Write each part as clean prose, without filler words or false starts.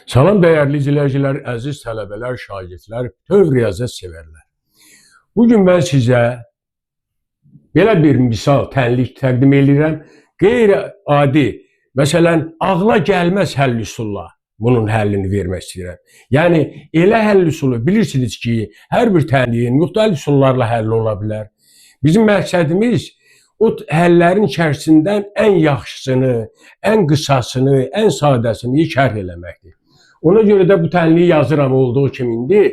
Salam dəyərli izləyicilər, əziz tələbələr, şagirdlər, bütöv riyaziyyat sevərlər. Bugün mən sizə belə bir misal, tənlik təqdim edirəm. Qeyri-adi, məsələn, ağla gəlməz həll üsulla bunun həllini vermək istəyirəm. Yəni, elə həll üsulu bilirsiniz ki, hər bir tənliyin müxtəlif üsullarla həll ola bilər. Bizim məqsədimiz o həllərin içərisindən ən yaxşısını, ən qısasını, ən sadəsini şərh eləməkdir. Ona görə də bu tənliyi yazıram olduğu kimi indi.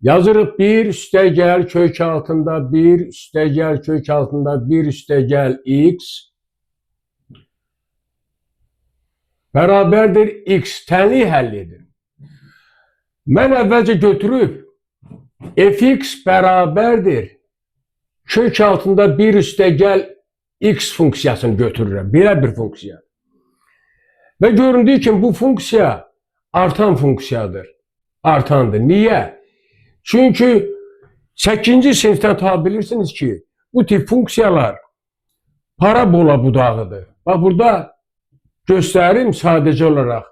Yazırıq 1 üstəgəl kök altında 1 üstəgəl kök altında 1 üstəgəl x bərabərdir x. Tənlik həll edir. Mən əvvəlcə götürüb fx bərabərdir kök altında 1 üstəgəl x funksiyasını götürürəm. Belə bir funksiya. Və göründüyü kimi bu funksiya artan funksiyadır. Artandır. Niyə? Çünki 8-ci sinifdən ta bilirsiniz ki, bu tip funksiyalar parabola budağıdır. Bax, burada göstərim sadəcə olaraq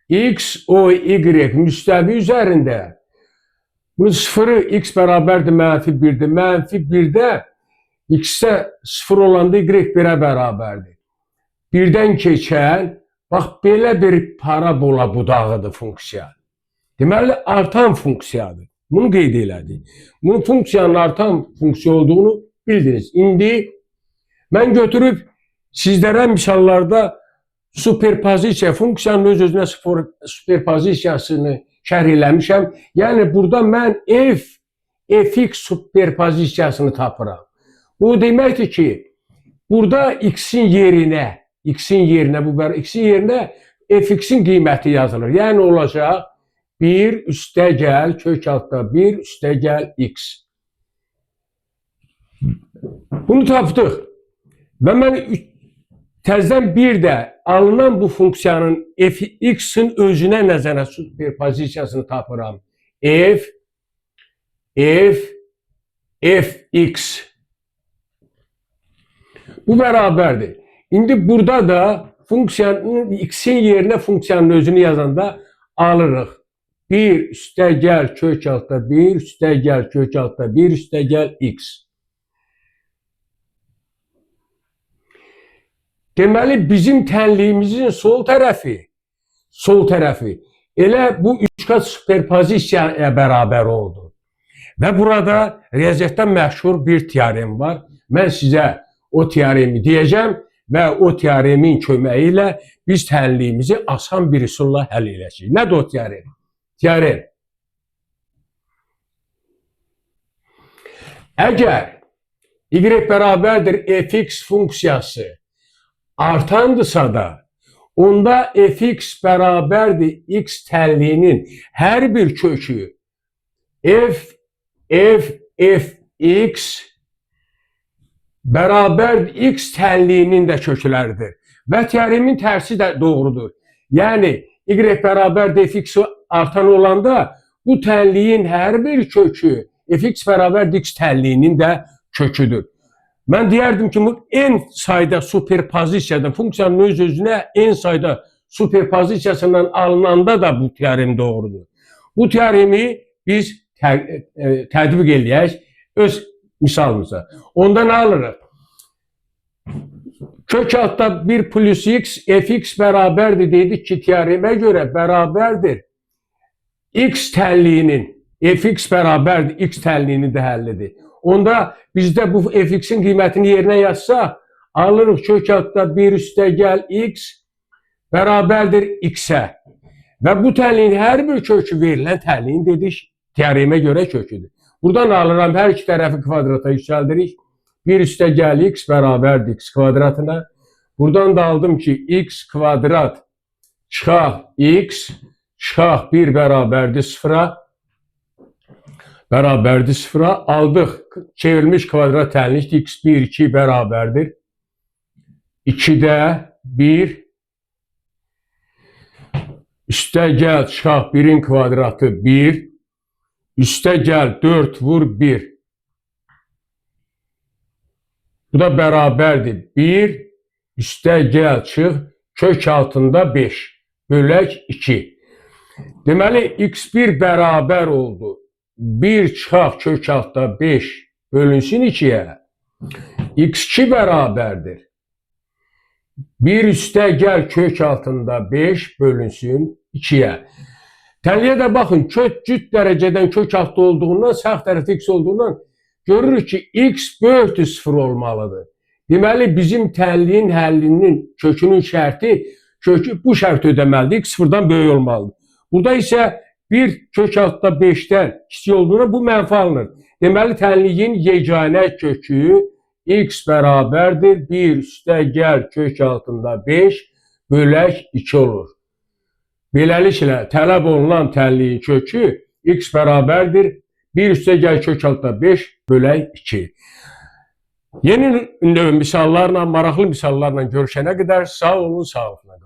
x, o, y müstəvi üzərində bu sıfırı x bərabərdir mənfi 1-dir. Mənfi 1-də x-də 0 olanda y 1-ə bərabərdir. 1-dən keçən bax, belə bir parabola budağıdır funksiya. Deməli, artan funksiyadır. Bunu qeyd elədik. Bunun funksiyanın artan funksiya olduğunu bildiniz. İndi mən götürüb sizlərə misallarda superpozisiya, funksiyanın öz-özünə superpozisiyasını şərh eləmişəm. Yəni, burada mən f, fx superpozisiyasını tapıram. Bu deməkdir ki, burada x-in yerinə, x-in yerinə, bu x-in yerinə fx-in qiyməti yazılır. Yəni, olacaq 1 üstəgəl kök altda 1 üstəgəl x. Bunu tapdıq. Və mən təzədən bir də alınan bu funksiyanın fx-in özünə nəzərə superpozisiyasını tapıram. F, f, fx. Bu bərabərdir. İndi burada da funksiyanın x-in yerinə funksiyanın özünü yazanda alırıq. 1 üstəgəl kök altda 1 üstəgəl kök altda 1 üstəgəl x. Deməli, bizim tənliyimizin sol tərəfi elə bu üçqat superpozisiyaya bərabər oldu. Və burada riyaziyyatda məşhur bir teorem var. Mən sizə o teoremi deyəcəm və o teoremin köməyi ilə biz tənliyimizi asan bir üsulla həll edəcəyik. Nədir o teorem? Teorem. Əgər y bərabərdir fx funksiyası artandısa da, onda fx bərabərdir x tənliyinin hər bir kökü f, f, fx bərabərdir x tənliyinin də kökləridir. Və teoremin tərsi də doğrudur. Yəni, y bərabərdir fx artan olanda bu tənliyin hər bir kökü fx bərabərdir x tənliyinin də köküdür. Mən deyərdim ki, bu n sayda superpozisiyadan, funksiyanın öz-özünə n sayda superpozisiyasından alınanda da bu teorem doğrudur. Bu teoremi biz tətbiq eləyək öz misalımıza. Onda nə alırıq? Kök altda 1 plus x, fx bərabərdir dedik ki, teoremə görə bərabərdir. X tənliyinin, fx bərabərdir, x tənliyinin də həllidir. Onda bizdə bu fx-in qiymətini yerinə yazsaq, alırıq kök altda 1 üstəgəl x bərabərdir x-ə. Və bu tənliyin hər bir kökü verilən tənliyin dedik, teoremə görə köküdür. Buradan alıram, hər iki tərəfi kvadrata yüksəldirik. 1 üstəgəl x bərabərdir x kvadratına. Buradan da aldım ki, x kvadrat çıxaq x, çıxaq 1 bərabərdir 0-a. Bərabərdir 0-a. Aldıq, çevrilmiş kvadrat tənlik x 1, 2 bərabərdir. 2-də 1 üstəgəl çıxaq 1-in kvadratı 1, üstəgəl 4 vur 1. Bu da bərabərdir 1, üstəgəl çıx, kök altında 5, bölək 2. Deməli, x1 bərabər oldu. 1 çıxaq kök altda 5 bölünsün 2-yə. X2 bərabərdir. 1 üstə gəl kök altında 5 bölünsün 2-yə. Tənliyə də baxın, kök cüt dərəcədən kök altda olduğundan, sağ tərəfdə x olduğundan görürük ki, x böyükdür 0 olmalıdır. Deməli, bizim tənliyin həllinin kökünün şərti, kökü bu şərti ödəməlidir, x sıfırdan böyük olmalıdır. Burada isə 1 kök altda 5-dən kiçik olduğuna bu mənfi alınır. Deməli, tənliyin yeganə kökü x bərabərdir 1 üstə gəl kök altında 5 bölək 2 olur. Beləliklə, tələb olunan tənliyin kökü x bərabərdir 1 üstə gəl kök altında 5 bölək 2. Yeni növ misallarla, maraqlı misallarla görüşənə qədər sağ olun, sağlıqla qalın.